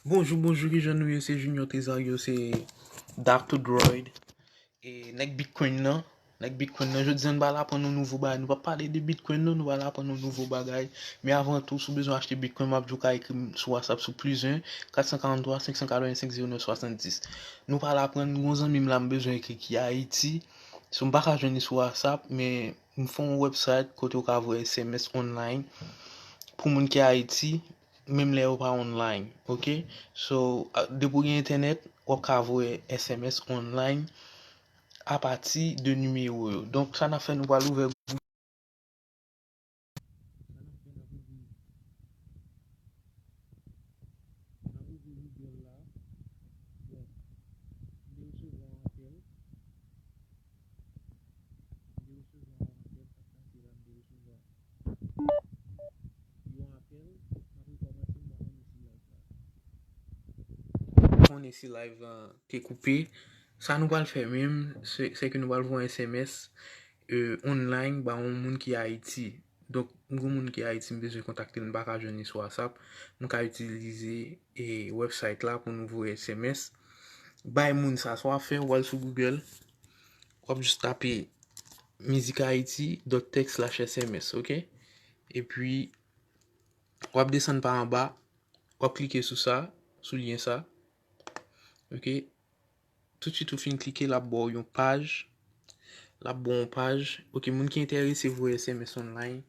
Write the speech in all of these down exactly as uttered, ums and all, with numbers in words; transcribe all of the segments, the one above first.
Bonjou, bonjou, kijan nou ye? Se Junior Tresario, se Doctor Droid. E nèg Bitcoin nan, nèg Bitcoin nan, jodi a nou pral aprann yon nouvo bagay. Nou p ap pale de Bitcoin non, nou pral aprann yon nouvo bagay. Men avan tou, si w bezwen achte Bitcoin, m ap di w ka ekri m sou WhatsApp sou plis en, kat san karant twa, senk san katrevensenk, zewo nèf swasanndis. Nou pral aprann, gon zanmi m la m bezwen ekri ki Ayiti. So, m pa ka jwenn li sou WhatsApp, men m fè yon website kote w ka voye S M S online pou moun ki Ayiti, menm lè yo pa online, ok? So, a, depi w gen entènèt, w ap ka voye S M S online apati de nimewo yo. Donk, sa n ap fè, nou pral ouvè Google. Sa n ap fè, n ap ouvri, n ap ouvri Google la. Bon, m te resevwa yon apèl. M te resevwa yon apèl, sa k pase la, m te resevwa yon apèl, m ap rekòmanse, m pa konnen si live la. M pa konnen si live la te koupe. Sa nou pral fè menm, se, se ke nou pral voye S M S, e, online ba yon moun ki Ayiti. Donk, m gon moun ki Ayiti, m bezwen kontakte l, m pa ka jwenn li sou WhatsApp. M ka itilize, e, website la pou nou voye S M S bay moun sa. Sa w ap fè, w al sou Google, w ap jis tape mizik Ayiti dot tech slash S M S, ok? Epi, w ap desann pa anba, w ap klike sou sa, sou lyen sa, ok? Toutswit ou fin klike, l ap ba w yon paj, l ap ba w yon paj, ok, moun ki enterese voye S M S online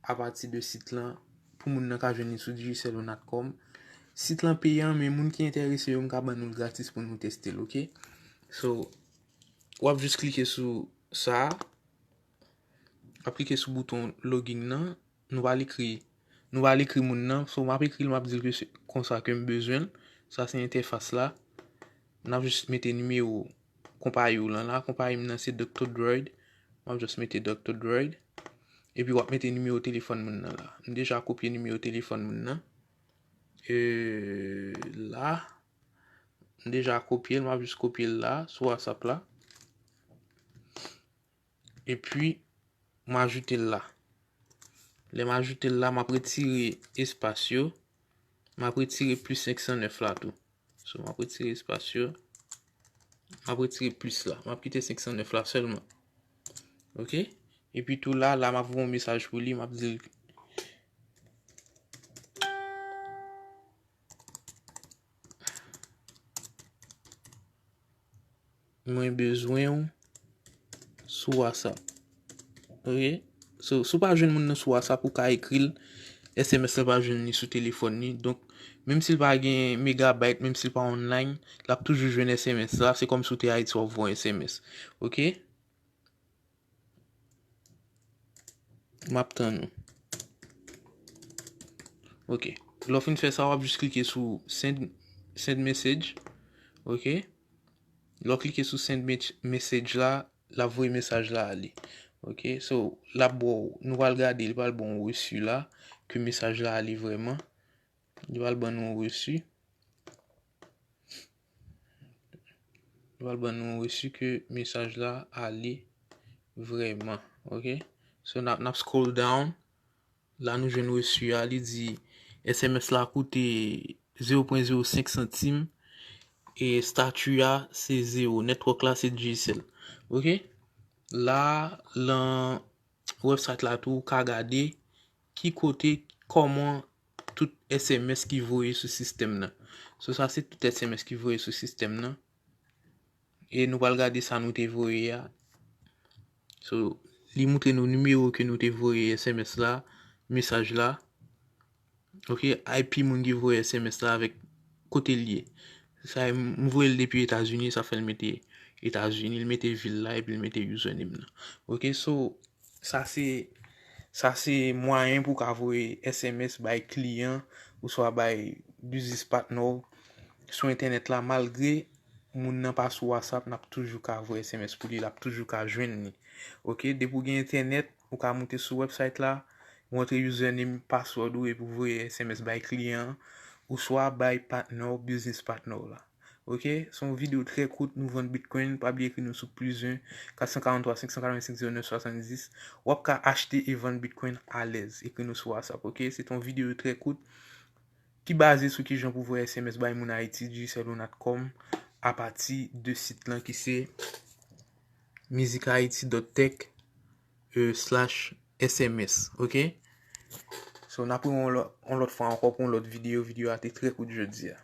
apati de sit lan, pou moun nan ka jwenn li sou Digicel ou Natcom. Sit lan peyan, men moun ki enterese yo, m ka ban nou l gratis pou nou teste l, ok? So, w ap jis klike sou sa, w ap klike sou bouton login nan, nou pral ekri, nou pral ekri moun nan, so m ap ekri l, m ap di l ke se konsa ke m bezwen l, sa se entèfas la, n ap jis mete nimewo konpayi w lan la, konpayi m nan se Doctor Droid, m ap jis mete Doctor Droid, epi w ap mete nimewo telefòn moun nan la. M deja kopye nimewo telefòn moun nan. E, la, m deja kopye l, m ap jis kopye l la, sou WhatsApp la. Epi, m ajoute l la. Lè m ajoute l la, m ap retire espas yo. M ap retire plis senk san nèf la tou. So, m ap retire espas yo. M ap retire plis la. M ap kite senk san nèf la sèlman. Ok? Epi tou la, la, m ap voye yon mesaj pou li, m ap di l, mwen bezwen w sou WhatsApp. Ok? So, si w pa jwenn moun nan sou WhatsApp, ou ka ekri l. S M S la pa jwenn li sou telefòn li. Donk, menm si l pa gen megabayt, menm si l pa online, l ap toujou jwenn S M S la. Se kòmsi w te Ayiti, w ap voye S M S. Ok? M ap tann ou. Ok. Lè w fin fè sa, w ap jis klike sou send, send message. Ok. Lè w klike sou send mes-, message la, l ap voye mesaj la ale. Ok. So, l ap ba w, nou pral gade, li pral ba w yon resi la, ke mesaj la ale vrèman. Li pral ban nou yon resi. Li pral ban nou yon resi ke mesaj la ale vrèman. Ok. So, n ap, n ap scroll down. La, nou jwenn resi a, li di S M S la koute zewo pwen zewo senk santim. E statut a, se zewo. Network la, se Digicel. Ok. La, lan website la tou, ou ka gade ki kote, kòman tout S M S ki voye sou sistèm nan. So, sa se tout S M S ki voye sou sistèm nan. E nou pral gade sa nou te voye a. So, li moutre nou nimewo ke nou te voye S M S la, mesaj la. Ok, I P moun ki voye S M S la avèk kote l ye. Sa, m voye l depi Etazini, sa fè l mete Etazini, l mete vil la, epi l mete username nan. Ok, so, sa se, sa se mwayen pou w ka voye S M S bay kliyan, oswa bay business partner w sou entènèt la, malgre moun nan pa sou WhatsApp, n ap toujou ka voye S M S pou li, l ap toujou ka jwenn li. Ok, depi w gen entènèt, ou ka moute sou website la, ou antre username, password ou, epi w voye S M S bay kliyan an, oswa bay partner w, business partner w la. Ok, se yon videyo trè kout, nou vann Bitcoin, pa bliye ekri nou sou plis en, kat san karant twa, senk san katrevensenk, zewo nèf swasanndis. W ap ka achte e vann Bitcoin alèz, ekri nou sou WhatsApp, ok? Se te yon videyo trè kout. ki baze sou kijan pou voye S M S bay moun Ayiti, digicel ou natcom, apati de sit lan ki se music haiti dot tech slash S M S, ok? So, n ap wè yon lò- yon lòt fwa ankò pou yon lòt videyo. Videyo a te trè kout jodi a.